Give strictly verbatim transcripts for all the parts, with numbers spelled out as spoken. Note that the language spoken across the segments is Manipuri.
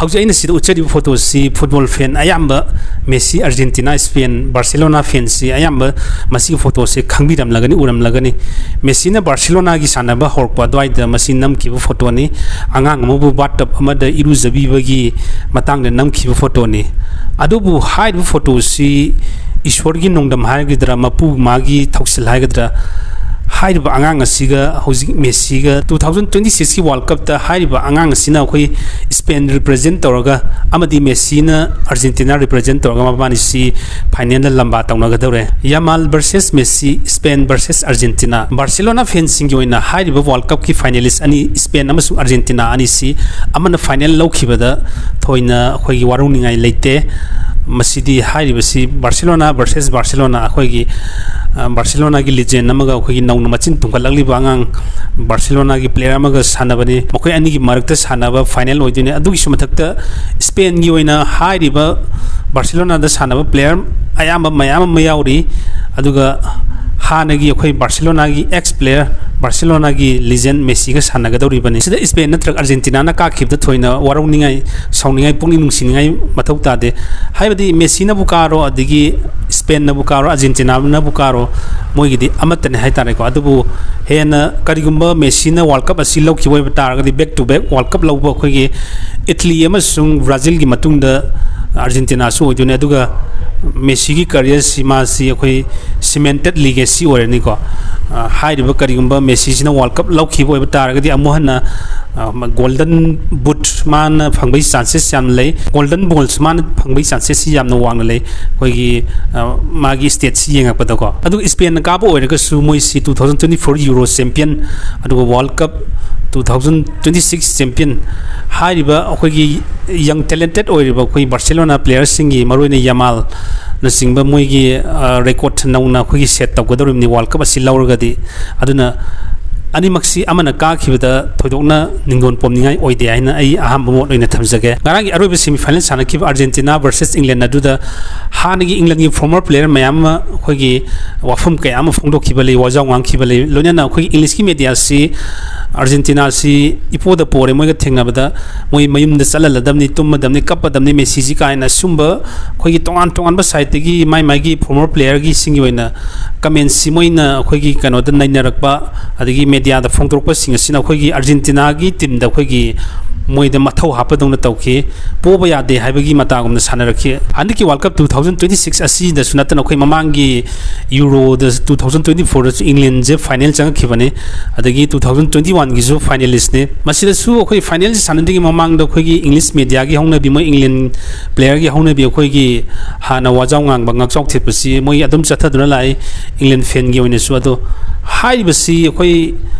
ꯍꯧꯖꯤꯛ ꯑꯩꯅ ꯁꯤꯗ ꯎꯠꯆꯔꯤꯕ ꯐꯣꯇꯣꯁꯤ ꯐꯨꯠꯕꯣꯜ ꯐꯦꯟ ꯑꯌꯥꯝꯕ ꯃꯦꯁꯤ, ꯑꯥꯔꯖꯦꯟꯇꯤꯅꯥ, ꯏꯁꯄꯦꯟ, ꯕꯥꯔꯁꯦꯂꯣꯅꯥ ꯐꯦꯟꯁꯤ ꯑꯌꯥꯝꯕ ꯃꯁꯤꯒꯤ ꯐꯣꯇꯣꯁꯦ ꯈꯪꯕꯤꯔꯝꯂꯒꯅꯤ, ꯎꯔꯝꯂꯒꯅꯤ꯫ ꯃꯦꯁꯤꯅ ꯕꯥꯔꯁꯦꯂꯣꯅꯥꯒꯤ ꯁꯥꯟꯅꯕ ꯍꯧꯔꯛꯄ ꯑꯗꯨꯋꯥꯏꯗ ꯃꯁꯤ ꯅꯝꯈꯤꯕ ꯐꯣꯇꯣꯅꯤ꯫ ꯑꯉꯥꯡ ꯑꯃꯕꯨ ꯕꯥꯠ ꯇꯕ ꯑꯃꯗ ꯏꯔꯨꯖꯕꯤꯕꯒꯤ ꯃꯇꯥꯡꯗ ꯅꯝꯈꯤꯕ ꯐꯣꯇꯣꯅꯤ꯫ ꯑꯗꯨꯕꯨ ꯍꯥꯏꯔꯤꯕ ꯐꯣꯇꯣꯁꯤ ꯏꯁꯣꯔꯒꯤ ꯅꯣꯡꯗꯝ ꯍꯥꯏꯒꯗ꯭ꯔꯥ, ꯃꯄꯨ ꯃꯥꯒꯤ ꯊꯧꯁꯤꯜ ꯍꯥꯏꯒꯗ꯭ꯔꯥ, ꯍꯥꯏꯔꯤꯕ ꯑꯉꯥꯡ ꯑꯁꯤꯒ ꯍꯧꯖꯤꯛ ꯃꯦꯁꯤꯒ two thousand twenty sixꯀꯤ World Cupꯇ ꯍꯥꯏꯔꯤꯕ ꯑꯉꯥꯡ ꯑꯁꯤꯅ ꯑꯩꯈꯣꯏ ꯁ꯭ꯄꯦꯟ represent ꯇꯧꯔꯒ ꯑꯃꯗꯤ ꯃꯦꯁꯤꯅ ꯑꯥꯔꯖꯦꯟꯇꯤꯅꯥ represent ꯇꯧꯔꯒ ꯃꯕꯥꯅꯤꯁꯤ ꯐꯥꯏꯅꯦꯜꯗ ꯂꯝꯕꯥ ꯇꯧꯅꯒꯗꯧꯔꯦ꯫ Yamal versus Messi, Spain versus Argentina. Barcelona ꯐꯦꯟꯁꯤꯡꯒꯤ ꯑꯣꯏꯅ ꯍꯥꯏꯔꯤꯕ World Cupꯀꯤ finalist ꯑꯅꯤ, ꯁ꯭ꯄꯦꯟ ꯑꯃꯁꯨꯡ ꯑꯥꯔꯖꯦꯟꯇꯤꯅꯥ ꯑꯅꯤꯁꯤ ꯑꯃꯅ ꯐꯥꯏꯅꯦꯜ ꯂꯧꯈꯤꯕꯗ ꯊꯣꯏꯅ ꯑꯩꯈꯣꯏꯒꯤ ꯋꯥꯔꯧꯅꯤꯡꯉꯥꯏ ꯂꯩꯇꯦ꯫ ꯃꯁꯤꯗꯤ ꯍꯥꯏꯔꯤꯕꯁꯤ ꯕꯥꯔꯁꯦꯂꯣꯅꯥ versus ꯕꯥꯔꯁꯦꯂꯣꯅꯥ, ꯑꯩꯈꯣꯏꯒꯤ, ꯑ, ꯕꯥꯔꯁꯦꯂꯣꯅꯥꯒꯤ legend ꯑꯃꯒ ꯑꯩꯈꯣꯏꯒꯤ ꯅꯧꯅ ꯃꯆꯤꯟ ꯇꯨꯝꯈꯠꯂꯛꯂꯤꯕ ꯑꯉꯥꯡ ꯕꯥꯔꯁꯦꯂꯣꯅꯥꯒꯤ player ꯑꯃꯒ ꯁꯥꯟꯅꯕꯅꯤ꯫ ꯃꯈꯣꯏ ꯑꯅꯤꯒꯤ ꯃꯔꯛꯇ ꯁꯥꯟꯅꯕ ꯐꯥꯏꯅꯦꯜ ꯑꯣꯏꯗꯣꯏꯅꯤ꯫ ꯑꯗꯨꯒꯤꯁꯨ ꯃꯊꯛꯇ ꯁ꯭ꯄꯦꯟꯒꯤ ꯑꯣꯏꯅ ꯍꯥꯏꯔꯤꯕ ꯕꯥꯔꯁꯦꯂꯣꯅꯥꯗ ꯁꯥꯟꯅꯕ player ꯑꯌꯥꯝꯕ ꯃꯌꯥꯝ ꯑꯃ ꯌꯥꯎꯔꯤ꯫ ꯑꯗꯨꯒ ꯍꯥꯟꯅꯒꯤ ꯑꯩꯈꯣꯏ ꯕꯥꯔꯁꯦꯂꯣꯅꯥꯒꯤ ex player, ꯕꯥꯔꯁꯦꯂꯣꯅꯥꯒꯤ legend ꯃꯦꯁꯤꯒ ꯁꯥꯟꯅꯒꯗꯧꯔꯤꯕꯅꯤ꯫ ꯁꯤꯗ ꯁ꯭ꯄꯦꯟ ꯅꯠꯇ꯭ꯔꯒ ꯑꯥꯔꯖꯦꯟꯇꯤꯅꯥꯅ ꯀꯥꯈꯤꯕꯗ ꯊꯣꯏꯅ ꯋꯥꯔꯧꯅꯤꯡꯉꯥꯏ, ꯁꯥꯎꯅꯤꯡꯉꯥꯏ, ꯄꯨꯛꯅꯤꯡ ꯅꯨꯡꯁꯤꯅꯤꯡꯉꯥꯏ ꯃꯊꯧ ꯇꯥꯗꯦ꯫ ꯍꯥꯏꯕꯗꯤ ꯃꯦꯁꯤꯅꯕꯨ ꯀꯥꯔꯣ, ꯑꯗꯒꯤ ꯁ꯭ꯄꯦꯟꯅꯕꯨ ꯀꯥꯔꯣ, ꯑꯥꯔꯖꯦꯟꯇꯤꯅꯥꯅꯕꯨ ꯀꯥꯔꯣ, ꯃꯣꯏꯒꯤꯗꯤ ꯑꯃꯠꯇꯅꯦ ꯍꯥꯏꯇꯥꯔꯦꯀꯣ꯫ ꯑꯗꯨꯕꯨ ꯍꯦꯟꯅ ꯀꯔꯤꯒꯨꯝꯕ ꯃꯦꯁꯤꯅ World Cup ꯑꯁꯤ ꯂꯧꯈꯤꯕ ꯑꯣꯏꯕ ꯇꯥꯔꯒꯗꯤ, back to back World Cup ꯂꯧꯕ ꯑꯩꯈꯣꯏꯒꯤ ꯏꯇꯂꯤ ꯑꯃꯁꯨꯡ ꯕ꯭ꯔꯥꯖꯤꯜꯒꯤ ꯃꯇꯨꯡꯗ ꯑꯥꯔꯖꯦꯟꯇꯤꯅꯥꯁꯨ ꯑꯣꯏꯗꯣꯏꯅꯤ꯫ ꯑꯗꯨꯒ ꯃꯦꯁꯤꯒꯤ careerꯁꯤ, ꯃꯥꯁꯤ ꯑꯩꯈꯣꯏ cemented legacy ꯑꯣꯏꯔꯅꯤꯀꯣ꯫ ꯑ, ꯍꯥꯏꯔꯤꯕ ꯀꯔꯤꯒꯨꯝꯕ ꯃꯦꯁꯤꯁꯤꯅ World Cup ꯂꯧꯈꯤꯕ ꯑꯣꯏꯕ ꯇꯥꯔꯒꯗꯤ, ꯑꯃꯨꯛ ꯍꯟꯅ, ꯑ, ꯃ-, Golden Boot ꯃꯥꯅ ꯐꯪꯕꯒꯤ chances ꯌꯥꯝꯅ ꯂꯩ꯫ Golden Balls ꯃꯥꯅ ꯐꯪꯕꯒꯤ chances ꯁꯤ ꯌꯥꯝꯅ ꯋꯥꯡꯅ ꯂꯩ꯫ ꯑꯩꯈꯣꯏꯒꯤ, ꯑ, ꯃꯥꯒꯤ stats ꯁꯤ ꯌꯦꯡꯉꯛꯄꯗꯀꯣ꯫ ꯑꯗꯨꯒ ꯁ꯭ꯄꯦꯟꯅ ꯀꯥꯕ ꯑꯣꯏꯔꯒꯁꯨ, ꯃꯣꯏꯁꯤ two thousand twenty four Euro champion, ꯑꯗꯨꯒ World Cup two thousand twenty six champion, ꯍꯥꯏꯔꯤꯕ ꯑꯩꯈꯣꯏꯒꯤ young talented ꯑꯣꯏꯔꯤꯕ ꯑꯩꯈꯣꯏ ꯕꯥꯔꯁꯦꯂꯣꯅꯥ playerꯁꯤꯡꯒꯤ, ꯃꯔꯨꯑꯣꯏꯅ ꯌꯥꯃꯥꯜꯅꯆꯤꯡꯕ ꯃꯣꯏꯒꯤ, ꯑ, record ꯅꯧꯅ ꯑꯩꯈꯣꯏꯒꯤ set ꯇꯧꯒꯗꯧꯔꯤꯕꯅꯤ World Cup ꯑꯁꯤ ꯂꯧꯔꯒꯗꯤ꯫ ꯑꯗꯨꯅ ꯑꯅꯤꯃꯛꯁꯤ ꯑꯃꯅ ꯀꯥꯈꯤꯕꯗ ꯊꯣꯏꯗꯣꯛꯅ ꯅꯤꯡꯗꯣꯟ ꯄꯣꯝꯅꯤꯡꯉꯥꯏ ꯑꯣꯏꯗꯦ ꯍꯥꯏꯅ ꯑꯩ ꯑꯍꯥꯟꯕ ꯃꯣꯠ ꯑꯣꯏꯅ ꯊꯝꯖꯒꯦ꯫ ꯉꯔꯥꯡꯒꯤ ꯑꯔꯣꯏꯕ semi final ꯁꯥꯟꯅꯈꯤꯕ Argentina versus England ꯑꯗꯨꯗ ꯍꯥꯟꯅꯒꯤ Englandꯒꯤ former player ꯃꯌꯥꯝ ꯑꯃ ꯑꯩꯈꯣꯏꯒꯤ ꯋꯥꯐꯝ ꯀꯌꯥ ꯑꯃ ꯐꯣꯡꯗꯣꯛꯈꯤꯕ ꯂꯩ, ꯋꯥꯖꯥꯎ ꯉꯥꯡꯈꯤꯕ ꯂꯩ꯫ ꯂꯣꯏꯅꯅ ꯑꯩꯈꯣꯏꯒꯤ Englishꯀꯤ mediaꯁꯤ ꯑꯥꯔꯖꯦꯟꯇꯤꯅꯥꯁꯤ ꯏꯄꯣꯗ ꯄꯣꯔꯦ, ꯃꯣꯏꯒ ꯊꯦꯡꯅꯕꯗ ꯃꯣꯏ ꯃꯌꯨꯝꯗ ꯆꯠꯍꯜꯂꯗꯕꯅꯤ, ꯇꯨꯝꯃꯗꯕꯅꯤ, ꯀꯞꯄꯗꯕꯅꯤ, ꯃꯦꯁꯤꯁꯤ ꯀꯥꯏꯅ ꯁꯨꯝꯕ ꯑꯩꯈꯣꯏꯒꯤ ꯇꯣꯉꯥꯟ ꯇꯣꯉꯥꯟꯕ ꯁꯥꯏꯠꯇꯒꯤ ꯃꯥꯏ ꯃꯥꯏꯒꯤ ꯐꯣꯔꯃꯔ ꯄ꯭ꯂꯦꯌꯔꯒꯤꯁꯤꯡꯒꯤ ꯑꯣꯏꯅ ꯀꯃꯦꯟꯁꯤ ꯃꯣꯏꯅ ꯑꯩꯈꯣꯏꯒꯤ ꯀꯩꯅꯣꯗ ꯅꯩꯅꯔꯛꯄ, ꯑꯗꯒꯤ ꯃꯦꯗꯤꯌꯥꯗ ꯐꯣꯡꯗꯣꯔꯛꯄꯁꯤꯡ ꯑꯁꯤꯅ ꯑꯩꯈꯣꯏꯒꯤ ꯑꯥꯔꯖꯦꯟꯇꯤꯅꯥꯒꯤ ꯇꯤꯝꯗ ꯑꯩꯈꯣꯏꯒꯤ ꯃꯣꯏꯗ ꯃꯊꯧ ꯍꯥꯞꯄꯗꯧꯅ ꯇꯧꯈꯤ꯫ ꯄꯣꯕ ꯌꯥꯗꯦ ꯍꯥꯏꯕꯒꯤ ꯃꯇꯥꯒꯨꯝꯅ ꯁꯥꯟꯅꯔꯛꯈꯤ꯫ ꯍꯟꯗꯛꯀꯤ world cup two thousand twenty six ꯑꯁꯤꯗꯁꯨ ꯅꯠꯇꯅ ꯑꯩꯈꯣꯏ ꯃꯃꯥꯡꯒꯤ ꯌꯨꯔꯣꯗ ꯇꯨ ꯊꯥꯎꯖꯟ ꯇ꯭ꯋꯦꯟꯇꯤ ꯐꯣꯔꯗꯁꯨ ꯏꯪꯂꯦꯟꯁꯦ ꯐꯥꯏꯅꯦꯜ ꯆꯪꯉꯛꯈꯤꯕꯅꯤ꯫ ꯑꯗꯒꯤ ꯇꯨ ꯊꯥꯎꯖꯟ ꯇ꯭ꯋꯦꯟꯇꯤ ꯋꯥꯟꯒꯤꯁꯨ ꯐꯥꯏꯅꯦꯂꯤꯁꯅꯤ꯫ ꯃꯁꯤꯗꯁꯨ ꯑꯩꯈꯣꯏ ꯐꯥꯏꯅꯦꯜꯁꯤ ꯁꯥꯟꯅꯗ꯭ꯔꯤꯉꯩ ꯃꯃꯥꯡꯗ ꯑꯩꯈꯣꯏꯒꯤ ꯏꯪꯂꯤꯁ ꯃꯦꯗꯤꯌꯥꯒꯤ ꯍꯧꯅꯕꯤ, ꯃꯣꯏ ꯏꯪꯂꯦꯟ ꯄ꯭ꯂꯦꯌꯔꯒꯤ ꯍꯧꯅꯕꯤ, ꯑꯩꯈꯣꯏꯒꯤ ꯍꯥꯟꯅ ꯋꯥꯖꯥꯎ ꯉꯥꯡꯕ, ꯉꯥꯛꯆꯥꯎ ꯊꯦꯠꯄꯁꯤ ꯃꯣꯏ ꯑꯗꯨꯝ ꯆꯠꯊꯗꯨꯅ ꯂꯥꯛꯏ, ꯏꯪꯂꯦꯟ ꯐꯦꯟꯒꯤ ꯑꯣꯏꯅꯁꯨ꯫ ꯑꯗꯣ ꯍꯥꯏꯔꯤꯕꯁꯤ ꯑꯩꯈꯣꯏ,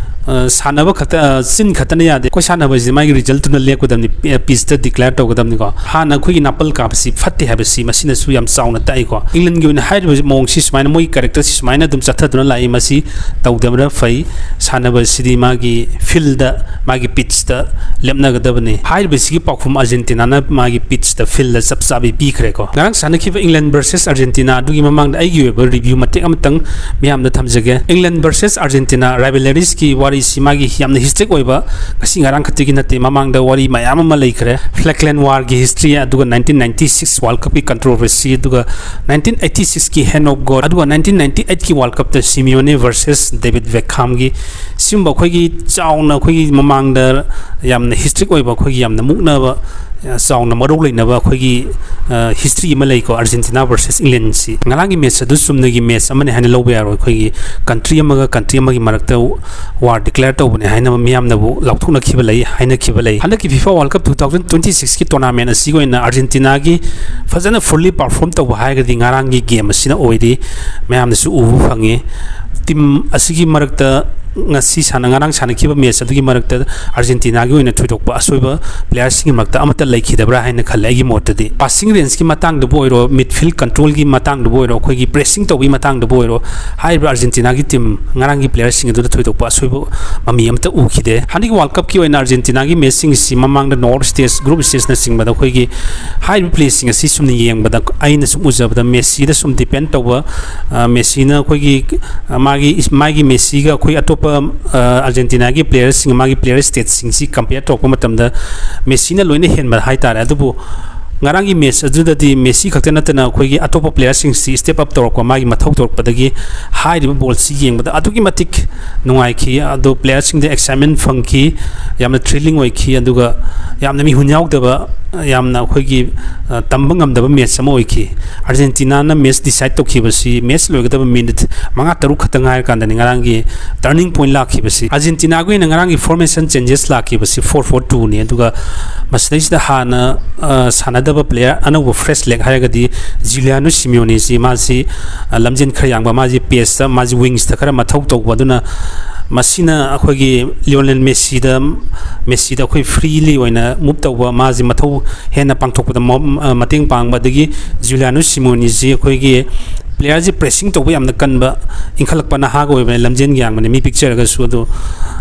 ꯑ, ꯁꯥꯟꯅꯕ ꯈꯛꯇ, ꯑ, ꯆꯤꯟ ꯈꯛꯇꯅ ꯌꯥꯗꯦ꯫ ꯑꯩꯈꯣꯏ ꯁꯥꯟꯅꯕꯁꯤꯗꯤ ꯃꯥꯒꯤ ꯔꯤꯖꯜꯠꯇꯨꯅ ꯂꯦꯞꯀꯗꯕꯅꯤ, ꯄꯤ-, ꯄꯤꯁꯇ ꯗꯤꯀ꯭ꯂꯦꯌꯔ ꯇꯧꯒꯗꯕꯅꯤꯀꯣ꯫ ꯍꯥꯟꯅ ꯑꯩꯈꯣꯏꯒꯤ ꯅꯥꯄꯜ ꯀꯥꯕꯁꯤ ꯐꯠꯇꯦ ꯍꯥꯏꯕꯁꯤ ꯃꯁꯤꯅꯁꯨ ꯌꯥꯝ ꯆꯥꯎꯅ ꯇꯥꯛꯏꯀꯣ꯫ ꯏꯪꯂꯦꯟꯒꯤ ꯑꯣꯏꯅ ꯍꯥꯏꯔꯤꯕ ꯃꯑꯣꯡꯁꯤ ꯁꯨꯃꯥꯏꯅ, ꯃꯣꯏꯒꯤ ꯀꯦꯔꯦꯛꯇꯔꯁꯤ ꯁꯨꯃꯥꯏꯅ ꯑꯗꯨꯝ ꯆꯠꯊꯗꯨꯅ ꯂꯥꯛꯏ꯫ ꯃꯁꯤ ꯇꯧꯗꯕꯅ ꯐꯩ꯫ ꯁꯥꯟꯅꯕꯁꯤꯗꯤ ꯃꯥꯒꯤ ꯐꯤꯜꯗ, ꯃꯥꯒꯤ ꯄꯤꯠꯁꯇ ꯂꯦꯞꯅꯒꯗꯕꯅꯤ꯫ ꯍꯥꯏꯔꯤꯕꯁꯤꯒꯤ ꯄꯥꯎꯈꯨꯝ ꯑꯥꯔꯖꯦꯟꯇꯤꯅꯥꯅ ꯃꯥꯒꯤ ꯄꯤꯠꯁꯇ, ꯐꯤꯜꯗ ꯆꯞ ꯆꯥꯕꯤ ꯄꯤꯈ꯭ꯔꯦꯀꯣ꯫ ꯉꯔꯥꯡ ꯁꯥꯟꯅꯈꯤꯕ ꯏꯪꯂꯦꯟ ꯚꯔꯁꯦꯁ ꯑꯥꯔꯖꯦꯟꯇꯤꯅꯥ ꯑꯗꯨꯒꯤ ꯃꯃꯥꯡꯗ ꯑꯩꯒꯤ ꯑꯣꯏꯕ ꯔꯤꯚ꯭ꯌꯨ ꯃꯇꯦꯛ ꯑꯃꯇꯪ ꯃꯤꯌꯥꯝꯗ ꯊꯝꯖꯒꯦ꯫ ꯏꯪꯂꯦꯟ ꯚꯔꯁꯦꯁ ꯑꯥꯔꯖꯦꯟꯇꯤꯅꯥ ꯔꯥꯏꯕꯦꯂꯔꯤꯁꯀꯤ ꯋꯥꯔꯤꯁꯤ ꯃꯥꯒꯤ ꯌꯥꯝꯅ ꯍꯤꯁꯇ꯭ꯔꯤꯛ ꯑꯣꯏꯕ, ꯉꯁꯤ ꯉꯔꯥꯡ ꯈꯛꯇꯒꯤ ꯅꯠꯇꯦ, ꯃꯃꯥꯡꯗ ꯋꯥꯔꯤ ꯃꯌꯥꯝ ꯑꯃ ꯂꯩꯈ꯭ꯔꯦ꯫ ꯐ꯭ꯂꯦꯛꯂꯦꯟ ꯋꯥꯔꯒꯤ ꯍꯤꯁꯇ꯭ꯔꯤ, ꯑꯗꯨꯒ ꯅꯥꯏꯟꯇꯤꯟ ꯅꯥꯏꯟꯇꯤ ꯁꯤꯛꯁ ꯋꯥꯔꯜ ꯀꯞꯀꯤ ꯀꯟꯇ꯭ꯔꯣꯚꯔꯁꯤ, ꯑꯗꯨꯒ ꯅꯥꯏꯟꯇꯤꯟ ꯑꯩꯠꯇꯤ ꯁꯤꯛꯁꯀꯤ ꯍꯦꯟ ꯑꯣꯐ ꯒꯣꯗ, ꯑꯗꯨꯒ ꯅꯥꯏꯟꯇꯤꯟ ꯅꯥꯏꯟꯇꯤ ꯑꯩꯠꯀꯤ ꯋꯥꯔꯜ ꯀꯞꯇ ꯁꯤꯃꯤꯌꯣꯅꯦ ꯚꯔꯁꯦꯁ ꯗꯦꯕꯤꯠ ꯕꯦꯛꯈꯥꯝꯒꯤ, ꯁꯤꯒꯨꯝꯕ ꯑꯩꯈꯣꯏꯒꯤ ꯆꯥꯎꯅ, ꯑꯩꯈꯣꯏꯒꯤ ꯃꯃꯥꯡꯗ ꯌꯥꯝꯅ ꯍꯤꯁꯇ꯭ꯔꯤꯛ ꯑꯣꯏꯕ, ꯑꯩꯈꯣꯏꯒꯤ ꯌꯥꯝꯅ ꯃꯨꯛꯅꯕ, ꯑ, ꯆꯥꯎꯅ ꯃꯔꯧ ꯂꯩꯅꯕ ꯑꯩꯈꯣꯏꯒꯤ, ꯑ, ꯍꯤꯁꯇ꯭ꯔꯤ ꯑꯃ ꯂꯩꯀꯣ, ꯑꯥꯔꯖꯦꯟꯇꯤꯅꯥ ꯚꯔꯁꯦꯁ ꯏꯪꯂꯦꯟꯁꯤ꯫ ꯉꯔꯥꯡꯒꯤ ꯃꯦꯠꯆ ꯑꯗꯨ ꯆꯨꯝꯅꯒꯤ ꯃꯦꯠꯆ ꯑꯃꯅꯤ ꯍꯥꯏꯅ ꯂꯧꯕ ꯌꯥꯔꯣꯏ꯫ ꯑꯩꯈꯣꯏꯒꯤ ꯀꯟꯇ꯭ꯔꯤ ꯑꯃꯒ ꯀꯟꯇ꯭ꯔꯤ ꯑꯃꯒꯤ ꯃꯔꯛꯇ ꯋꯥꯔ ꯗꯤꯀ꯭ꯂꯦꯌꯔ ꯇꯧꯕꯅꯦ ꯍꯥꯏꯅ ꯃꯤꯌꯥꯝꯅꯕꯨ ꯂꯥꯎꯊꯣꯛꯅꯈꯤꯕ ꯂꯩ, ꯍꯥꯏꯅꯈꯤꯕ ꯂꯩ꯫ ꯍꯟꯗꯛꯀꯤ FIFA world cup two thousand twenty ꯁꯤꯛꯁꯀꯤ ꯇꯣꯔꯅꯥꯃꯦꯟ ꯑꯁꯤꯒꯤ ꯑꯣꯏꯅ ꯑꯥꯔꯖꯦꯟꯇꯤꯅꯥꯒꯤ ꯐꯖꯅ ꯐꯨꯜꯂꯤ ꯄꯔꯐꯣꯔꯝ ꯇꯧꯕ ꯍꯥꯏꯔꯒꯗꯤ ꯉꯔꯥꯡꯒꯤ ꯒꯦꯝ ꯑꯁꯤꯅ ꯑꯣꯏꯔꯤ꯫ ꯃꯌꯥꯝꯅꯁꯨ ꯎꯕ ꯐꯪꯉꯤ꯫ ꯇꯤꯝ ꯑꯁꯤꯒꯤ ꯃꯔꯛꯇ ꯉꯁꯤ ꯁꯥꯟꯅ-, ꯉꯔꯥꯡ ꯁꯥꯟꯅꯈꯤꯕ ꯃꯦꯠꯆ ꯑꯗꯨꯒꯤ ꯃꯔꯛꯇ ꯑꯥꯔꯖꯦꯟꯇꯤꯅꯥꯒꯤ ꯑꯣꯏꯅ ꯊꯣꯏꯗꯣꯛꯄ ꯑꯁꯣꯏꯕ ꯄ꯭ꯂꯦꯌꯔꯁꯤꯡꯒꯤ ꯃꯔꯛꯇ ꯑꯃꯠꯇ ꯂꯩꯈꯤꯗꯕ꯭ꯔꯥ ꯍꯥꯏꯅ ꯈꯜꯂꯦ꯫ ꯑꯩꯒꯤ ꯃꯣꯠꯇꯗꯤ ꯄꯥꯁꯤꯡ ꯔꯦꯟꯖꯀꯤ ꯃꯇꯥꯡꯗꯕꯨ ꯑꯣꯏꯔꯣ, ꯃꯤꯗꯐꯤꯜꯗ ꯀꯟꯇ꯭ꯔꯣꯜꯒꯤ ꯃꯇꯥꯡꯗꯕꯨ ꯑꯣꯏꯔꯣ, ꯑꯩꯈꯣꯏꯒꯤ ꯄ꯭ꯔꯦꯁꯤꯡ ꯇꯧꯕꯒꯤ ꯃꯇꯥꯡꯗꯕꯨ ꯑꯣꯏꯔꯣ, ꯍꯥꯏꯔꯤꯕ ꯑꯥꯔꯖꯦꯟꯇꯤꯅꯥꯒꯤ ꯇꯤꯝ ꯉꯔꯥꯡꯒꯤ ꯄ꯭ꯂꯦꯌꯔꯁꯤꯡ ꯑꯗꯨꯗ ꯊꯣꯏꯗꯣꯛꯄ ꯑꯁꯣꯏꯕ ꯃꯃꯤ ꯑꯃꯠꯇ ꯎꯈꯤꯗꯦ꯫ ꯍꯟꯗꯛꯀꯤ ꯋꯥꯔꯜ ꯀꯞꯀꯤ ꯑꯣꯏꯅ ꯑꯥꯔꯖꯦꯟꯇꯤꯅꯥꯒꯤ ꯃꯦꯠꯆꯁꯤꯡꯁꯤ ꯃꯃꯥꯡꯗ ꯅꯣꯛ ꯑꯥꯎꯠ ꯁ꯭ꯇꯦꯖ, ꯒ꯭ꯔꯨꯞ ꯁ꯭ꯇꯦꯖꯅꯆꯤꯡꯕꯗ ꯑꯩꯈꯣꯏꯒꯤ ꯍꯥꯏꯔꯤꯕ ꯄ꯭ꯂꯦꯁꯤꯡ ꯑꯁꯤ ꯁꯨꯝ ꯌꯦꯡꯕꯗ, ꯑꯩꯅ ꯁꯨꯝ ꯎꯖꯕꯗ ꯃꯦꯁꯤꯗ ꯁꯨꯝ ꯗꯤꯄꯦꯟ ꯇꯧꯕ, ꯑ, ꯃꯦꯁꯤꯅ ꯑꯩꯈꯣꯏꯒꯤ, ꯑ, ꯃꯥꯒꯤ, ꯃꯥꯒꯤ ꯃꯦꯁꯤꯒ ꯑꯩꯈꯣꯏ ꯑꯇꯣꯞꯄ ꯑꯇꯣꯞꯄ ꯑꯥꯔꯖꯦꯟꯇꯤꯅꯥꯒꯤ ꯄ꯭ꯂꯦꯌꯔꯁꯤꯡ, ꯃꯥꯒꯤ ꯄ꯭ꯂꯦꯌꯔ ꯁ꯭ꯇꯦꯠꯁꯤꯡꯁꯤ ꯀꯝꯄꯤꯌꯔ ꯇꯧꯔꯛꯄ ꯃꯇꯝꯗ ꯃꯦꯁꯤꯅ ꯂꯣꯏꯅ ꯍꯦꯟꯕ ꯍꯥꯏꯇꯥꯔꯦ꯫ ꯑꯗꯨꯕꯨ ꯉꯔꯥꯡꯒꯤ ꯃꯦꯠꯆ ꯑꯗꯨꯗꯗꯤ ꯃꯦꯁꯤ ꯈꯛꯇ ꯅꯠꯇꯅ ꯑꯩꯈꯣꯏꯒꯤ ꯑꯇꯣꯞꯄ ꯄ꯭ꯂꯦꯌꯔꯁꯤꯡꯁꯤ ꯁ꯭ꯇꯦꯞ ꯑꯞ ꯇꯧꯔꯛꯄ, ꯃꯥꯒꯤ ꯃꯊꯧ ꯇꯧꯔꯛꯄꯗꯒꯤ ꯍꯥꯏꯔꯤꯕ ꯕꯣꯜꯁꯤ ꯌꯦꯡꯕꯗ ꯑꯗꯨꯛꯀꯤ ꯃꯇꯤꯛ ꯅꯨꯡꯉꯥꯏꯈꯤ꯫ ꯑꯗꯣ ꯄ꯭ꯂꯦꯌꯔꯁꯤꯡꯗ ꯑꯦꯛꯁꯥꯏꯠꯃꯦꯟ ꯐꯪꯈꯤ, ꯌꯥꯝꯅ ꯊ꯭ꯔꯤꯂꯤꯡ ꯑꯣꯏꯈꯤ, ꯑꯗꯨꯒ ꯌꯥꯝꯅ ꯃꯤꯍꯨꯟ ꯌꯥꯎꯗꯕ, ꯌꯥꯝꯅ ꯑꯩꯈꯣꯏꯒꯤ, ꯑ, ꯇꯝꯕ ꯉꯝꯗꯕ ꯃꯦꯠꯆ ꯑꯃ ꯑꯣꯏꯈꯤ꯫ ꯑꯥꯔꯖꯦꯟꯇꯤꯅꯥꯅ ꯃꯦꯠꯆ ꯗꯤꯁꯥꯏꯠ ꯇꯧꯈꯤꯕꯁꯤ ꯃꯦꯠꯆ ꯂꯣꯏꯒꯗꯕ ꯃꯤꯅꯤꯠ ꯃꯉꯥ ꯇꯔꯨꯛ ꯈꯛꯇ ꯉꯥꯏꯔꯀꯥꯟꯗꯅꯤ ꯉꯔꯥꯡꯒꯤ ꯇꯔꯅꯤꯡ ꯄꯣꯏꯟ ꯂꯥꯛꯈꯤꯕꯁꯤ꯫ ꯑꯥꯔꯖꯦꯟꯇꯤꯅꯥꯒꯤ ꯑꯣꯏꯅ ꯉꯔꯥꯡꯒꯤ ꯐꯣꯔꯃꯦꯁꯟ ꯆꯦꯟꯖꯦꯁ ꯂꯥꯛꯈꯤꯕꯁꯤ ꯐꯣꯔ ꯐꯣꯔ ꯇꯨꯅꯤ꯫ ꯑꯗꯨꯒ ꯃꯁꯤꯗꯩꯁꯤꯗ ꯍꯥꯟꯅ, ꯑ, ꯁꯥꯟꯅꯗꯕ ꯄ꯭ꯂꯦꯌꯔ ꯑꯅꯧꯕ ꯐ꯭ꯔꯦꯁ ꯂꯦꯒ ꯍꯥꯏꯔꯒꯗꯤ ꯖꯨꯂꯤꯌꯥꯅꯣ ꯁꯤꯃꯤꯌꯣꯅꯤꯁꯤ, ꯃꯥꯁꯤ, ꯑ, ꯂꯝꯖꯦꯟ ꯈꯔ ꯌꯥꯡꯕ, ꯃꯥꯁꯤ ꯄꯦꯁꯇ, ꯃꯥꯁꯤ ꯋꯤꯡꯁꯇ ꯈꯔ ꯃꯊꯧ ꯇꯧꯕ, ꯑꯗꯨꯅ ꯃꯁꯤꯅ ꯑꯩꯈꯣꯏꯒꯤ ꯂꯤꯑꯣꯅꯦꯜ ꯃꯦꯁꯤꯗ, ꯃꯦꯁꯤꯗ ꯑꯩꯈꯣꯏ ꯐ꯭ꯔꯤꯂꯤ ꯑꯣꯏꯅ ꯃꯨꯞ ꯇꯧꯕ, ꯃꯥꯁꯤ ꯃꯊꯧ ꯍꯦꯟꯅ ꯄꯥꯡꯊꯣꯛꯄꯗ ꯃ-, ꯑ, ꯃꯇꯦꯡ ꯄꯥꯡꯕ꯫ ꯑꯗꯒꯤ ꯖꯨꯂꯤꯌꯥꯅꯣ ꯁꯤꯃꯣꯅꯤꯁꯤ ꯑꯩꯈꯣꯏꯒꯤ ꯄ꯭ꯂꯦꯌꯔꯁꯤ ꯄ꯭ꯔꯦꯁꯤꯡ ꯇꯧꯕ ꯌꯥꯝꯅ ꯀꯟꯕ, ꯏꯟꯈꯠꯂꯛꯄ ꯅꯍꯥꯒ ꯑꯣꯏꯕꯅꯤ, ꯂꯝꯖꯦꯟ ꯌꯥꯡꯕꯅꯤ, ꯃꯤ ꯄꯤꯛꯆꯔꯒꯁꯨ꯫ ꯑꯗꯣ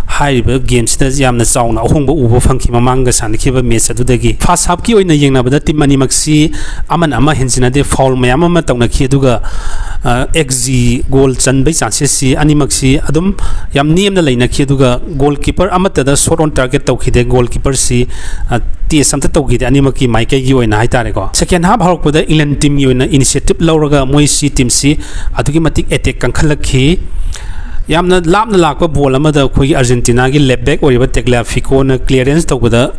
ꯍꯥꯏꯔꯤꯕ ꯒꯦꯝꯁꯤꯗ ꯌꯥꯝꯅ ꯆꯥꯎꯅ ꯑꯍꯣꯡꯕ ꯎꯕ ꯐꯪꯈꯤ ꯃꯃꯥꯡꯒ ꯁꯥꯟꯅꯈꯤꯕ ꯃꯦꯠꯆ ꯑꯗꯨꯗꯒꯤ꯫ ꯐꯥꯔꯁ ꯍꯥꯐꯀꯤ ꯑꯣꯏꯅ ꯌꯦꯡꯅꯕꯗ ꯇꯤꯝ ꯑꯅꯤꯃꯛꯁꯤ ꯑꯃꯅ ꯑꯃ ꯍꯦꯟꯖꯤꯟꯅꯗꯦ, ꯐꯥꯎꯜ ꯃꯌꯥꯝ ꯑꯃ ꯇꯧꯅꯈꯤ꯫ ꯑꯗꯨꯒ, ꯑ, ꯑꯦꯛꯁ ꯖꯤ, ꯒꯣꯜ ꯆꯟꯕꯩ ꯆꯥꯟꯁꯦꯁꯁꯤ ꯑꯅꯤꯃꯛꯁꯤ ꯑꯗꯨꯝ ꯌꯥꯝ ꯅꯦꯝꯅ ꯂꯩꯅꯈꯤ꯫ ꯑꯗꯨꯒ ꯒꯣꯜ ꯀꯤꯄꯔ ꯑꯃꯠꯇꯗ ꯁꯣꯠ ꯑꯣꯟ ꯇꯥꯔꯒꯦꯠ ꯇꯧꯈꯤꯗꯦ꯫ ꯒꯣꯜ ꯀꯤꯄꯔꯁꯤ, ꯑ, ꯇꯦꯁ ꯑꯝꯇ ꯇꯧꯈꯤꯗꯦ ꯑꯅꯤꯃꯛꯀꯤ ꯃꯥꯏꯀꯩꯒꯤ ꯑꯣꯏꯅ ꯍꯥꯏꯇꯥꯔꯦꯀꯣ꯫ ꯁꯦꯀꯦꯟ ꯍꯥꯐ ꯍꯧꯔꯛꯄꯗ ꯏꯪꯂꯦꯟ ꯇꯤꯝꯒꯤ ꯑꯣꯏꯅ ꯏꯅꯤꯁꯤꯌꯦꯇꯤꯞ ꯂꯧꯔꯒ ꯃꯣꯏꯁꯤ ꯇꯤꯝꯁꯤ ꯑꯗꯨꯛꯀꯤ ꯃꯇꯤꯛ ꯑꯦꯇꯦꯛ ꯀꯟꯈꯠꯂꯛꯈꯤ꯫ ꯌꯥꯝꯅ ꯂꯥꯞꯅ ꯂꯥꯛꯄ ꯕꯣꯜ ꯑꯃꯗ ꯑꯩꯈꯣꯏꯒꯤ ꯑꯥꯔꯖꯦꯟꯇꯤꯅꯥꯒꯤ ꯂꯦꯐ ꯕꯦꯛ ꯑꯣꯏꯔꯤꯕ ꯇꯦꯒ꯭ꯂꯥꯐꯤꯀꯣꯅ ꯀ꯭ꯂꯤꯌꯔꯦꯟꯁ ꯇꯧꯕꯗ,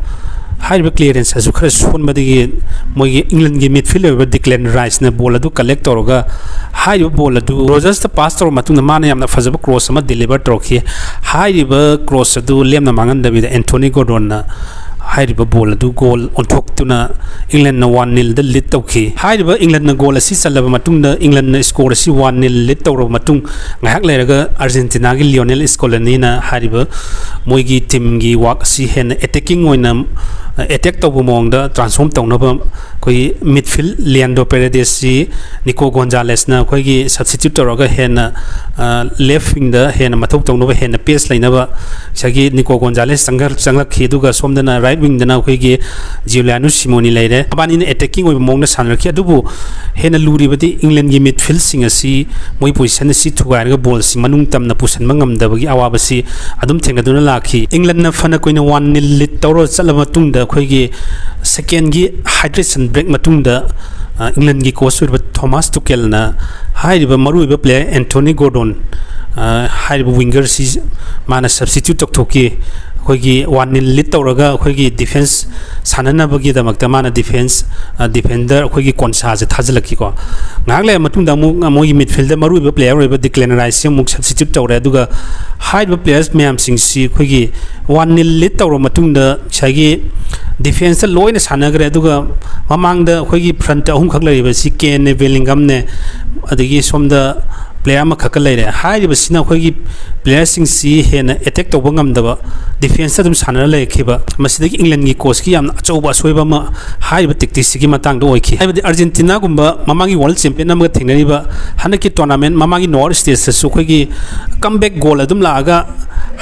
ꯍꯥꯏꯔꯤꯕ ꯀ꯭ꯂꯤꯌꯔꯦꯟꯁ ꯑꯁꯨ ꯈꯔ ꯁꯣꯟꯕꯗꯒꯤ ꯃꯣꯏꯒꯤ ꯏꯪꯂꯦꯟꯒꯤ ꯃꯤꯗꯐꯤꯜꯗ ꯑꯣꯏꯔꯤꯕ ꯗꯤꯀ꯭ꯂꯦꯟ ꯔꯥꯏꯁꯅ ꯕꯣꯜ ꯑꯗꯨ ꯀꯂꯦꯛ ꯇꯧꯔꯒ, ꯍꯥꯏꯔꯤꯕ ꯕꯣꯜ ꯑꯗꯨ ꯔꯣꯖꯔꯁꯇ ꯄꯥꯁ ꯇꯧꯔꯕ ꯃꯇꯨꯡꯗ ꯃꯥꯅ ꯌꯥꯝꯅ ꯐꯖꯕ ꯀ꯭ꯔꯣꯁ ꯑꯃ ꯗꯤꯂꯤꯚꯔ ꯇꯧꯔꯛꯈꯤ꯫ ꯍꯥꯏꯔꯤꯕ ꯀ꯭ꯔꯣꯁ ꯑꯗꯨ ꯂꯦꯝꯅ ꯃꯥꯡꯍꯟꯗꯕꯤꯗ ꯑꯦꯟꯊꯣꯅꯤ ꯒꯣꯔꯗꯣꯟꯅ ꯍꯥꯏꯔꯤꯕ ꯕꯣꯜ ꯑꯗꯨ ꯒꯣꯜ ꯑꯣꯟꯊꯣꯛꯇꯨꯅ ꯏꯪꯂꯦꯟꯅ ꯋꯥꯟ ꯅꯤꯜꯗ ꯂꯤꯗ ꯇꯧꯈꯤ꯫ ꯍꯥꯏꯔꯤꯕ ꯏꯪꯂꯦꯟꯅ ꯒꯣꯜ ꯑꯁꯤ ꯆꯜꯂꯕ ꯃꯇꯨꯡꯗ, ꯏꯪꯂꯦꯟꯅ ꯁ꯭ꯀꯣꯔ ꯑꯁꯤ ꯋꯥꯟ ꯅꯤꯜ ꯂꯤꯗ ꯇꯧꯔꯕ ꯃꯇꯨꯡ, ꯉꯥꯏꯍꯥꯛ ꯂꯩꯔꯒ ꯑꯥꯔꯖꯦꯟꯇꯤꯅꯥꯒꯤ ꯂꯤꯑꯣꯅꯦꯜ ꯁ꯭ꯀꯣꯂꯅꯤꯅ ꯍꯥꯏꯔꯤꯕ ꯃꯣꯏꯒꯤ ꯇꯤꯝꯒꯤ ꯋꯥꯛ ꯑꯁꯤ ꯍꯦꯟꯅ ꯑꯦꯇꯦꯛꯀꯤꯡ ꯑꯣꯏꯅ, ꯑꯦꯇꯦꯛ ꯇꯧꯕ ꯃꯑꯣꯡꯗ ꯇ꯭ꯔꯥꯟꯁꯐꯣꯔꯝ ꯇꯧꯅꯕ ꯑꯩꯈꯣꯏꯒꯤ ꯃꯤꯗꯐꯤꯜꯗ ꯂꯤꯌꯥꯟꯗꯣ ꯄꯦꯔꯦꯗꯦꯁꯁꯤ ꯅꯤꯀꯣ ꯒꯣꯟꯖꯥꯂꯦꯁꯅ ꯑꯩꯈꯣꯏꯒꯤ ꯁꯕꯁꯇꯤꯇ꯭ꯌꯨꯠ ꯇꯧꯔꯒ ꯍꯦꯟꯅ, ꯑ, ꯂꯦꯐ ꯋꯤꯡꯗ ꯍꯦꯟꯅ ꯃꯊꯧ ꯇꯧꯅꯕ, ꯍꯦꯟꯅ ꯄꯦꯁ ꯂꯩꯅꯕ ꯉꯁꯥꯏꯒꯤ ꯅꯤꯀꯣ ꯒꯣꯟꯖꯥꯂꯦꯁ ꯆꯪꯈꯠ-, ꯆꯪꯂꯛꯈꯤ꯫ ꯑꯗꯨꯒ ꯁꯣꯝꯗꯅ ꯔꯥꯏꯠ ꯔꯥꯏꯠ ꯋꯤꯡꯗꯅ ꯑꯩꯈꯣꯏꯒꯤ ꯖꯤꯌꯨꯂꯤꯌꯥꯅꯣ ꯁꯤꯃꯣꯅꯤ ꯂꯩꯔꯦ꯫ ꯃꯕꯥꯅꯤꯅ ꯑꯦꯇꯦꯀꯤꯡ ꯑꯣꯏꯕ ꯃꯑꯣꯡꯗ ꯁꯥꯟꯅꯔꯛꯈꯤ꯫ ꯑꯗꯨꯕꯨ ꯍꯦꯟꯅ ꯂꯨꯔꯤꯕꯗꯤ ꯏꯪꯂꯦꯟꯒꯤ ꯃꯤꯗꯐꯤꯜꯁꯤꯡ ꯑꯁꯤ ꯃꯣꯏ ꯄꯣꯖꯤꯁꯟ ꯑꯁꯤ ꯊꯨꯒꯥꯏꯔꯒ ꯕꯣꯜꯁꯤ ꯃꯅꯨꯡ ꯇꯝꯅ ꯄꯨꯁꯟꯕ ꯉꯝꯗꯕꯒꯤ ꯑꯋꯥꯕꯁꯤ ꯑꯗꯨꯝ ꯊꯦꯡꯅꯗꯨꯅ ꯂꯥꯛꯈꯤ꯫ ꯏꯪꯂꯦꯟꯅ ꯐꯅ ꯀꯨꯏꯅ ꯋꯥꯟ ꯅꯤꯜ ꯂꯤꯗ ꯇꯧꯔ ꯆꯠꯂꯕ ꯃꯇꯨꯡꯗ ꯑꯩꯈꯣꯏꯒꯤ ꯁꯦꯀꯦꯟꯒꯤ ꯍꯥꯏꯗ꯭ꯔꯦꯁꯟ ꯕ꯭ꯔꯦꯛ ꯃꯇꯨꯡꯗ, ꯑ, ꯏꯪꯂꯦꯟꯒꯤ ꯀꯣꯆ ꯑꯣꯏꯔꯤꯕ ꯊꯣꯃꯥꯁ ꯇꯨꯀꯦꯜꯅ ꯍꯥꯏꯔꯤꯕ ꯃꯔꯨꯑꯣꯏꯕ ꯄ꯭ꯂꯦꯌꯔ ꯑꯦꯟꯊꯣꯅꯤ ꯒꯣꯔꯗꯣꯟ, ꯑ, ꯍꯥꯏꯔꯤꯕ ꯋꯤꯡꯒꯔꯁꯤ ꯃꯥꯅ ꯁꯕꯁꯇꯤꯇ꯭ꯌꯨꯠ ꯇꯧꯊꯣꯛꯈꯤ꯫ ꯑꯩꯈꯣꯏꯒꯤ ꯋꯥꯟ ꯅꯤꯜ ꯂꯤꯗ ꯇꯧꯔꯒ ꯑꯩꯈꯣꯏꯒꯤ ꯗꯤꯐꯦꯟꯁ ꯁꯥꯟꯅꯅꯕꯒꯤꯗꯃꯛꯇ ꯃꯥꯅ ꯗꯤꯐꯦꯟꯁ, ꯑ, ꯗꯤꯐꯦꯟꯗꯔ ꯑꯩꯈꯣꯏꯒꯤ ꯀꯣꯟꯁꯥꯁꯦ ꯊꯥꯖꯤꯜꯂꯛꯈꯤꯀꯣ꯫ ꯉꯥꯏꯍꯥꯛ ꯂꯩꯔ ꯃꯇꯨꯡꯗ ꯑꯃꯨꯛ ꯃꯣꯏꯒꯤ ꯃꯤꯗꯐꯤꯜꯗ ꯃꯔꯨꯑꯣꯏꯕ ꯄ꯭ꯂꯦꯌꯔ ꯑꯣꯏꯕ ꯗꯤꯀ꯭ꯂꯦꯟ ꯔꯥꯏꯁꯁꯤ ꯑꯃꯨꯛ ꯁꯕꯁꯇꯤꯇ꯭ꯌꯨꯠ ꯇꯧꯔꯦ꯫ ꯑꯗꯨꯒ ꯍꯥꯏꯔꯤꯕ ꯄ꯭ꯂꯦꯌꯔꯁ ꯃꯌꯥꯝꯁꯤꯡꯁꯤ ꯑꯩꯈꯣꯏꯒꯤ ꯋꯥꯟ ꯅꯤꯜ ꯂꯤꯗ ꯇꯧꯔꯕ ꯃꯇꯨꯡꯗ ꯉꯁꯥꯏꯒꯤ ꯗꯤꯐꯦꯟꯁꯇ ꯂꯣꯏꯅ ꯁꯥꯟꯅꯈ꯭ꯔꯦ꯫ ꯑꯗꯨꯒ ꯃꯃꯥꯡꯗ ꯑꯩꯈꯣꯏꯒꯤ ꯐ꯭ꯔꯟꯠ ꯑꯍꯨꯝꯈꯛ ꯂꯩꯔꯤꯕꯁꯤ ꯀꯦꯟꯅꯦ, ꯕꯦꯂꯤꯡꯒꯝꯅꯦ, ꯑꯗꯒꯤ ꯁꯣꯝꯗ ꯄ꯭ꯂꯦꯌꯔ ꯑꯃꯈꯛꯀ ꯂꯩꯔꯦ꯫ ꯍꯥꯏꯔꯤꯕꯁꯤꯅ ꯑꯩꯈꯣꯏꯒꯤ ꯄ꯭ꯂꯦꯌꯔꯁꯤꯡꯁꯤ ꯍꯦꯟꯅ ꯑꯦꯇꯦꯛ ꯇꯧꯕ ꯉꯝꯗꯕ, ꯗꯤꯐꯦꯟꯁꯇ ꯑꯗꯨꯝ ꯁꯥꯟꯅꯔ ꯂꯩꯔꯛꯈꯤꯕ꯫ ꯃꯁꯤꯗꯒꯤ ꯏꯪꯂꯦꯟꯒꯤ ꯀꯣꯆꯀꯤ ꯌꯥꯝꯅ ꯑꯆꯧꯕ ꯑꯁꯣꯏꯕ ꯑꯃ ꯍꯥꯏꯔꯤꯕ ꯇꯦꯛꯇꯤꯛꯁꯤꯒꯤ ꯃꯇꯥꯡꯗ ꯑꯣꯏꯈꯤ꯫ ꯍꯥꯏꯕꯗꯤ ꯑꯥꯔꯖꯦꯟꯇꯤꯅꯥꯒꯨꯝꯕ ꯃꯃꯥꯡꯒꯤ ꯋꯥꯔꯜ ꯆꯦꯝꯄꯤꯌꯟ ꯑꯃꯒ ꯊꯦꯡꯅꯔꯤꯕ ꯍꯟꯗꯛꯀꯤ ꯇꯣꯔꯅꯥꯃꯦꯟ ꯃꯃꯥꯡꯒꯤ ꯅꯣꯛ ꯑꯥꯎꯠ ꯁ꯭ꯇꯦꯖꯇꯁꯨ ꯑꯩꯈꯣꯏꯒꯤ ꯀꯝꯕꯦꯛ ꯒꯣꯜ ꯑꯗꯨꯝ ꯂꯥꯛꯑꯒ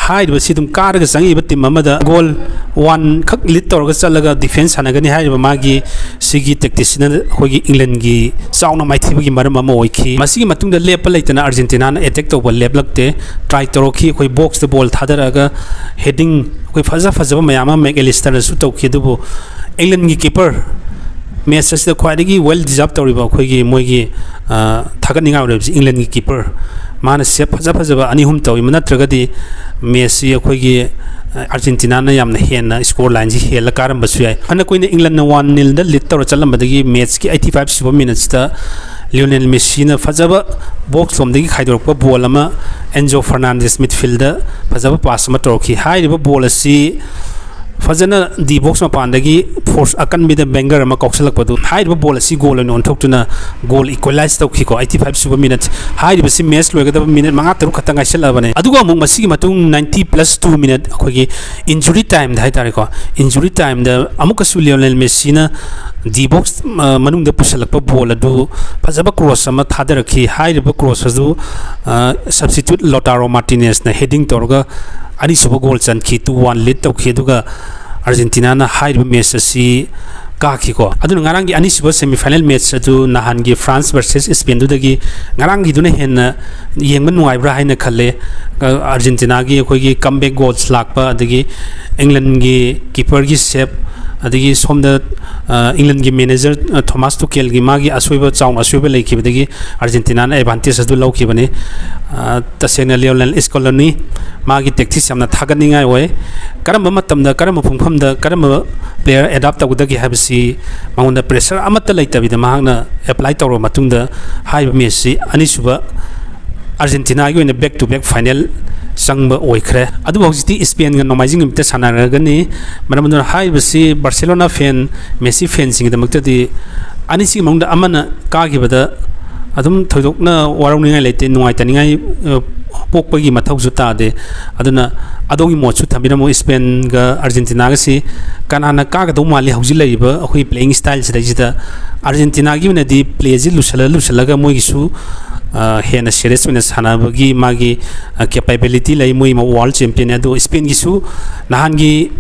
ꯍꯥꯏꯔꯤꯕꯁꯤ ꯑꯗꯨꯝ ꯀꯥꯔꯒ ꯆꯪꯉꯛꯏꯕ ꯇꯤꯝ ꯑꯃꯗ ꯒꯣꯜ ꯋꯥꯟ ꯈꯛ ꯂꯤꯗ ꯇꯧꯔꯒ ꯆꯠꯂꯒ ꯗꯤꯐꯦꯟꯁ ꯁꯥꯟꯅꯒꯅꯤ ꯍꯥꯏꯔꯤꯕ ꯃꯥꯒꯤ ꯁꯤꯒꯤ ꯇꯦꯛꯇꯤꯛꯁꯤꯅ ꯑꯩꯈꯣꯏꯒꯤ ꯏꯪꯂꯦꯟꯒꯤ ꯆꯥꯎꯅ ꯃꯥꯏꯊꯤꯕꯒꯤ ꯃꯔꯝ ꯑꯃ ꯑꯣꯏꯈꯤ꯫ ꯃꯁꯤꯒꯤ ꯃꯇꯨꯡꯗ ꯂꯦꯞꯄ ꯂꯩꯇꯅ ꯑꯥꯔꯖꯦꯟꯇꯤꯅꯥꯅ ꯑꯦꯇꯦꯛ ꯇꯧꯕ ꯂꯦꯞꯂꯛꯇꯦ꯫ ꯇ꯭ꯔꯥꯏ ꯇꯧꯔꯛꯈꯤ꯫ ꯑꯩꯈꯣꯏ ꯕꯣꯛꯁꯇ ꯕꯣꯜ ꯊꯥꯗꯔꯛꯑꯒ ꯍꯦꯗꯤꯡ ꯑꯩꯈꯣꯏ ꯐꯖ ꯐꯖꯕ ꯃꯌꯥꯝ ꯑꯃ ꯃꯦꯛꯑꯦꯂꯤꯁꯇꯔꯅꯁꯨ ꯇꯧꯈꯤ꯫ ꯑꯗꯨꯕꯨ ꯏꯪꯂꯦꯟꯒꯤ ꯀꯤꯄꯔ, ꯃꯦꯠꯆ ꯑꯁꯤꯗ ꯈ꯭ꯋꯥꯏꯗꯒꯤ ꯋꯦꯜ ꯗꯤꯖꯥꯔꯞ ꯇꯧꯔꯤꯕ ꯑꯩꯈꯣꯏꯒꯤ ꯃꯣꯏꯒꯤ, ꯑ, ꯊꯥꯒꯠꯅꯤꯡꯉꯥꯏ ꯑꯣꯏꯔꯤꯕꯁꯤ ꯏꯪꯂꯦꯟꯒꯤ ꯀꯤꯄꯔ, ꯃꯥꯅ ꯁꯦꯞ ꯐꯖ ꯐꯖꯕ ꯑꯅꯤ ꯑꯍꯨꯝ ꯇꯧꯏ꯫ ꯅꯠꯇ꯭ꯔꯒꯗꯤ ꯃꯦꯠꯆꯁꯤ ꯑꯩꯈꯣꯏꯒꯤ, ꯑ, ꯑꯥꯔꯖꯦꯟꯇꯤꯅꯥꯅ ꯌꯥꯝꯅ ꯍꯦꯟꯅ ꯁ꯭ꯀꯣꯔ ꯂꯥꯏꯟꯁꯤ ꯍꯦꯜꯂ ꯀꯥꯔꯝꯕꯁꯨ ꯌꯥꯏ꯫ ꯐꯅ ꯀꯨꯏꯅ ꯏꯪꯂꯦꯟꯅ ꯋꯥꯟ ꯅꯤꯜꯗ ꯂꯤꯗ ꯇꯧꯔ ꯆꯠꯂꯝꯕꯗꯒꯤ ꯃꯦꯠꯆꯀꯤ ꯑꯩꯠꯇꯤ ꯐꯥꯏꯚ ꯁꯨꯕ ꯃꯤꯅꯠꯁꯇ ꯂꯤꯑꯣꯅꯦꯜ ꯃꯦꯁꯤꯅ ꯐꯖꯕ ꯕꯣꯛꯁ ꯂꯣꯝꯗꯒꯤ ꯈꯥꯏꯗꯣꯔꯛꯄ ꯕꯣꯜ ꯑꯃ ꯑꯦꯟꯖꯣ ꯐꯔꯅꯥꯟꯗꯦꯁ ꯃꯤꯗꯐꯤꯜꯗ ꯐꯖꯕ ꯄꯥꯁ ꯑꯃ ꯇꯧꯔꯛꯈꯤ꯫ ꯍꯥꯏꯔꯤꯕ ꯕꯣꯜ ꯑꯁꯤ ꯐꯖꯅ ꯗꯤ ꯕꯣꯛꯁ ꯃꯄꯥꯟꯗꯒꯤ ꯐꯣꯔꯁ ꯑꯀꯟꯕꯤꯗ ꯕꯦꯡꯒꯔ ꯑꯃ ꯀꯥꯎꯁꯜꯂꯛꯄꯗꯨ ꯍꯥꯏꯔꯤꯕ ꯕꯣꯜ ꯑꯁꯤ ꯒꯣꯜ ꯑꯣꯏꯅ ꯑꯣꯟꯊꯣꯛꯇꯨꯅ ꯒꯣꯜ ꯏꯀ꯭ꯋꯦꯂꯥꯏꯁ ꯇꯧꯈꯤꯀꯣ꯫ ꯑꯩꯠꯇꯤ ꯐꯥꯏꯚ ꯁꯨꯕ ꯃꯤꯅꯠ꯫ ꯍꯥꯏꯔꯤꯕꯁꯤ ꯃꯦꯠꯆ ꯂꯣꯏꯒꯗꯕ ꯃꯤꯅꯠ ꯃꯉꯥ ꯇꯔꯨꯛ ꯈꯛꯇ ꯉꯥꯏꯁꯜꯂꯛꯑꯕꯅꯤ꯫ ꯑꯗꯨꯒ ꯑꯃꯨꯛ ꯃꯁꯤꯒꯤ ꯃꯇꯨꯡ ꯅꯥꯏꯟꯇꯤ ꯄ꯭ꯂꯁ ꯇꯨ ꯃꯤꯅꯠ ꯑꯩꯈꯣꯏꯒꯤ ꯏꯟꯖꯨꯔꯤ ꯇꯥꯏꯝꯗ ꯍꯥꯏꯇꯥꯔꯦꯀꯣ, ꯏꯟꯖꯨꯔꯤ ꯇꯥꯏꯝꯗ ꯑꯃꯨꯛꯀꯁꯨ ꯂꯤꯑꯣꯅꯦꯜ ꯃꯦꯁꯤꯅ ꯗꯤ ꯕꯣꯛꯁ, ꯑ, ꯃꯅꯨꯡꯗ ꯄꯨꯁꯜꯂꯛꯄ ꯕꯣꯜ ꯑꯗꯨ ꯐꯖꯕ ꯀ꯭ꯔꯣꯁ ꯑꯃ ꯊꯥꯗꯔꯛꯈꯤ꯫ ꯍꯥꯏꯔꯤꯕ ꯀ꯭ꯔꯣꯁ ꯑꯗꯨ, ꯑ, ꯁꯕꯁꯇꯤꯇ꯭ꯌꯨꯠ ꯂꯣꯇꯥꯔꯣ ꯃꯥꯔꯇꯤꯅꯦꯁꯅ ꯍꯦꯗꯤꯡ ꯇꯧꯔꯒ ꯑꯅꯤꯁꯨꯕ ꯒꯣꯜ ꯆꯟꯈꯤ, ꯇꯨ ꯋꯥꯟ ꯂꯤꯗ ꯇꯧꯈꯤ꯫ ꯑꯗꯨꯒ ꯑꯥꯔꯖꯦꯟꯇꯤꯅꯥꯅ ꯍꯥꯏꯔꯤꯕ ꯃꯦꯠꯆ ꯑꯁꯤ ꯀꯥꯈꯤꯀꯣ꯫ ꯑꯗꯨꯅ ꯉꯔꯥꯡꯒꯤ ꯑꯅꯤꯁꯨꯕ semi final match ꯑꯗꯨ ꯅꯍꯥꯟꯒꯤ France versus Spainꯗꯨꯗꯒꯤ ꯉꯔꯥꯡꯒꯤꯗꯨꯅ ꯍꯦꯟꯅ ꯌꯦꯡꯕ ꯅꯨꯡꯉꯥꯏꯕ꯭ꯔꯥ ꯍꯥꯏꯅ ꯈꯜꯂꯦ꯫ ꯑꯥꯔꯖꯦꯟꯇꯤꯅꯥꯒꯤ ꯑꯩꯈꯣꯏꯒꯤ comeback goals ꯂꯥꯛꯄ, ꯑꯗꯒꯤ ꯏꯪꯂꯟꯒꯤ keeperꯒꯤ save, ꯑꯗꯒꯤ ꯁꯣꯝꯗ, ꯑ, ꯏꯪꯂꯟꯒꯤ manager, ꯑ, ꯊꯣꯃꯥꯁ ꯇꯨꯀꯦꯜꯒꯤ ꯃꯥꯒꯤ ꯑꯁꯣꯏꯕ, ꯆꯥꯎꯅ ꯑꯁꯣꯏꯕ ꯂꯩꯈꯤꯕꯗꯒꯤ ꯑꯥꯔꯖꯦꯟꯇꯤꯅꯥꯅ advantage ꯑꯗꯨ ꯂꯧꯈꯤꯕꯅꯤ꯫ ꯑ, ꯇꯁꯦꯡꯅ ꯂꯤꯑꯣꯅꯦꯜ ꯏꯁꯀꯣꯂꯣꯅꯤ ꯃꯥꯒꯤ tactics ꯌꯥꯝꯅ ꯊꯥꯒꯠꯅꯤꯡꯉꯥꯏ ꯑꯣꯏ꯫ ꯀꯔꯝꯕ ꯃꯇꯝꯗ, ꯀꯔꯝꯕ ꯄꯨꯡꯐꯝꯗ, ꯀꯔꯝꯕ player adapt ꯇꯧꯒꯗꯒꯦ ꯍꯥꯏꯕꯁꯤ ꯃꯉꯣꯟꯗ pressure ꯑꯃꯠꯇ ꯂꯩꯇꯕꯤꯗ ꯃꯍꯥꯛꯅ apply ꯇꯧꯔꯕ ꯃꯇꯨꯡꯗ ꯍꯥꯏꯔꯤꯕ ꯃꯦꯠꯆꯁꯤ ꯑꯅꯤꯁꯨꯕ ꯑꯥꯔꯖꯦꯟꯇꯤꯅꯥꯒꯤ ꯑꯣꯏꯅ back to back final ꯆꯪꯕ ꯑꯣꯏꯈ꯭ꯔꯦ꯫ ꯑꯗꯨꯕꯨ ꯍꯧꯖꯤꯛꯇꯤ ꯏꯁꯄꯦꯟꯒ ꯅꯣꯡꯃꯥꯏꯖꯤꯡ ꯅꯨꯃꯤꯠꯇ ꯁꯥꯟꯅꯔꯒꯅꯤ꯫ ꯃꯔꯝ ꯑꯗꯨꯅ ꯍꯥꯏꯔꯤꯕꯁꯤ ꯕꯥꯔꯁꯦꯂꯣꯅꯥ fan, ꯃꯦꯁꯤ fanꯁꯤꯡꯒꯤꯗꯃꯛꯇꯗꯤ ꯑꯅꯤꯁꯤꯒꯤ ꯃꯅꯨꯡꯗ ꯑꯃꯅ ꯀꯥꯈꯤꯕꯗ ꯑꯗꯨꯝ ꯊꯣꯏꯗꯣꯛꯅ ꯋꯥꯔꯧꯅꯤꯡꯉꯥꯏ ꯂꯩꯇꯦ, ꯅꯨꯡꯉꯥꯏꯇꯅꯤꯡꯉꯥꯏ, ꯑ, ꯄꯣꯛꯄꯒꯤ ꯃꯊꯧꯁꯨ ꯇꯥꯗꯦ꯫ ꯑꯗꯨꯅ ꯑꯗꯣꯝꯒꯤ ꯃꯣꯠꯁꯨ ꯊꯝꯕꯤꯔꯝꯃꯨ꯫ ꯏꯁꯄꯦꯟꯒ ꯑꯥꯔꯖꯦꯟꯇꯤꯅꯥꯒꯁꯤ ꯀꯅꯥꯅ ꯀꯥꯒꯗꯧ ꯃꯥꯜꯂꯤ ꯍꯧꯖꯤꯛ ꯂꯩꯔꯤꯕ ꯑꯩꯈꯣꯏ playing style ꯁꯤꯗꯩꯁꯤꯗ? ꯑꯥꯔꯖꯦꯟꯇꯤꯅꯥꯒꯤ ꯑꯣꯏꯅꯗꯤ playꯁꯤ ꯂꯨꯁꯜꯂ ꯂꯨꯁꯜꯂꯒ ꯃꯣꯏꯒꯤꯁꯨ, ꯑ, ꯍꯦꯟꯅ serious ꯑꯣꯏꯅ ꯁꯥꯟꯅꯕꯒꯤ ꯃꯥꯒꯤ, ꯑ, capability ꯂꯩ꯫ ꯃꯣꯏ world champion ꯅꯤ꯫ ꯑꯗꯣ ꯏꯁꯄꯦꯟꯒꯤꯁꯨ ꯅꯍꯥꯟꯒꯤ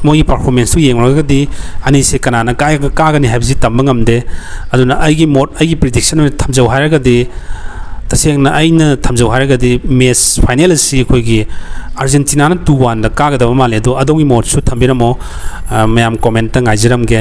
ꯃꯣꯏꯒꯤ performance ꯇꯨ ꯌꯦꯡꯂꯨꯔꯒꯗꯤ ꯑꯅꯤꯁꯦ ꯀꯅꯥꯅ ꯀꯥ-, ꯀꯥꯒꯅꯤ ꯍꯥꯏꯕꯁꯤ ꯇꯝꯕ ꯉꯝꯗꯦ꯫ ꯑꯗꯨꯅ ꯑꯩꯒꯤ ꯃꯣꯠ, ꯑꯩꯒꯤ prediction ꯑꯣꯏꯅ ꯊꯝꯖꯧ ꯍꯥꯏꯔꯒꯗꯤ, ꯇꯁꯦꯡꯅ ꯑꯩꯅ ꯊꯝꯖꯧ ꯍꯥꯏꯔꯒꯗꯤ ꯃꯦꯠꯆ ꯐꯥꯏꯅꯦꯜ ꯑꯁꯤ ꯑꯩꯈꯣꯏꯒꯤ ꯑꯥꯔꯖꯦꯟꯇꯤꯅꯥꯅ two one ꯗ ꯀꯥꯒꯗꯕ ꯃꯥꯜꯂꯦ꯫ ꯑꯗꯣ ꯑꯗꯣꯝꯒꯤ ꯃꯣꯠꯁꯨ ꯊꯝꯕꯤꯔꯝꯃꯣ꯫ ꯑ, ꯃꯌꯥꯝ comment ꯇ ꯉꯥꯏꯖꯔꯝꯒꯦ꯫